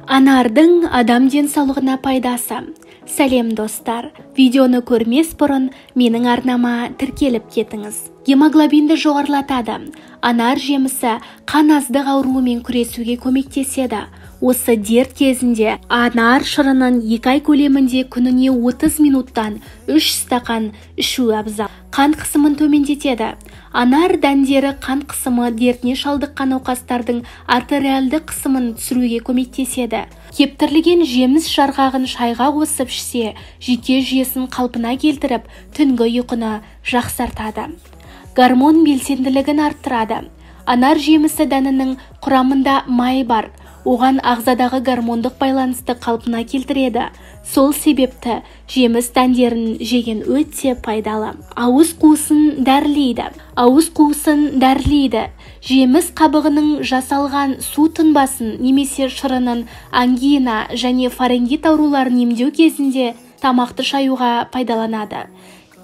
Анардың адам денсаулығына пайдасы. Сәлем, достар! Видеоны көрмес бұрын менің арнама тіркеліп кетіңіз. Гемоглобинді жоғарылатады. Анар жемісі қан аздық ауруымен күресуге көмектеседі. Осы дерт кезінде анар шырынын 2 ай көлемінде күніне 30 минуттан 3 стақан ішу абзал. Қан қысымын төмендетеді. Анар дәндері қан қысымы дертіне шалдыққан науқастардың артериалды қысымын түсіруге көмектеседі. Кептірілген жеміс жарғағын шайға қосып ішсе, жүйке жүйесін қалпына келтіріп, түнгі ұйқыны жақсартады. Гормон белсенділігін арттырады. Анар жемісі дәнінің құрамында май бар. Оған ағзадағы гормондық байланысты қалпына келтіреді. Сол себепті жеміс дәндерін жеген өте пайдалы. Ауыз қуысын дәрілейді. Ауыз қуысын дәрілейді. Жеміс қабығының жасалған су тұнбасын немесе шырынын ангина және фарингит ауруларын емдеу кезінде тамақты шаюға пайдаланады.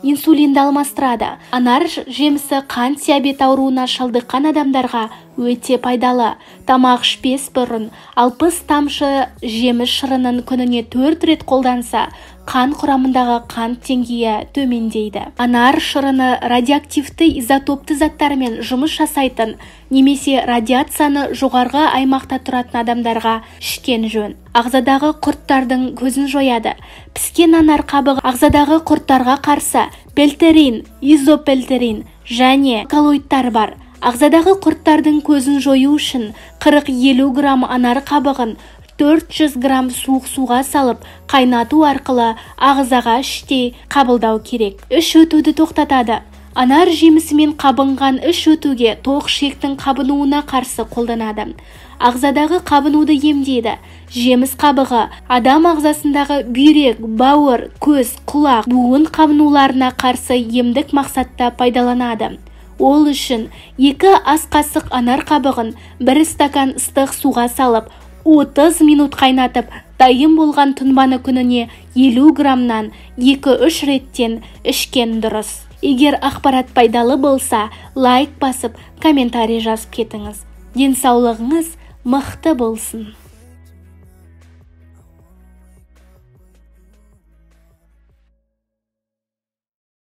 Инсулинді алмастырады. Анар жемісі қант диабеті ауруына шалдыққан адамдарға өте пайдалы. Тамақ ішпес бұрын 60 тамшы жеміс шырынын күніне 4 рет қолданса, қан құрамындағы қант деңгейі төмендейді. Анар шырыны радиоактивті изотопты заттармен жұмыс жасайтын немесе радиацияны жоғарғы аймақта тұратын адамдарға ішкен жөн. Ағзадағы құрттардың көзін жояды. Піскен анар қабығы ағзадағы құрттарға қарсы пелтерин, изопелтерин және коллоидтар бар. Ағзадағы құрттардың көзін жою үшін 40-50 грамм анар қабығын 400 грамм суық суға салып, қайнату арқылы ағзаға іштей қабылдау керек. Іш өтуді тоқтатады. Анар жемісімен қабынған іш өтуге тоқ ішектің қабынуына қарсы қолданады. Ағзадағы қабынуды емдейді. Жеміс қабығы адам ағзасындағы бүйрек, бауыр, көз, құлақ, буын қабынуларына қарсы емдік мақсатта пайдаланады. Ол үшін 2 ас қасық анар қабығын 1 стакан ыстық суға салып, 30 минут қайнатып, дайын болған тұнбаны күніне 50 граммнан 2-3 реттен ішкен дұрыс. Егер ақпарат пайдалы болса, лайк басып, комментарий жазып кетіңіз. Денсаулығыңыз мықты болсын.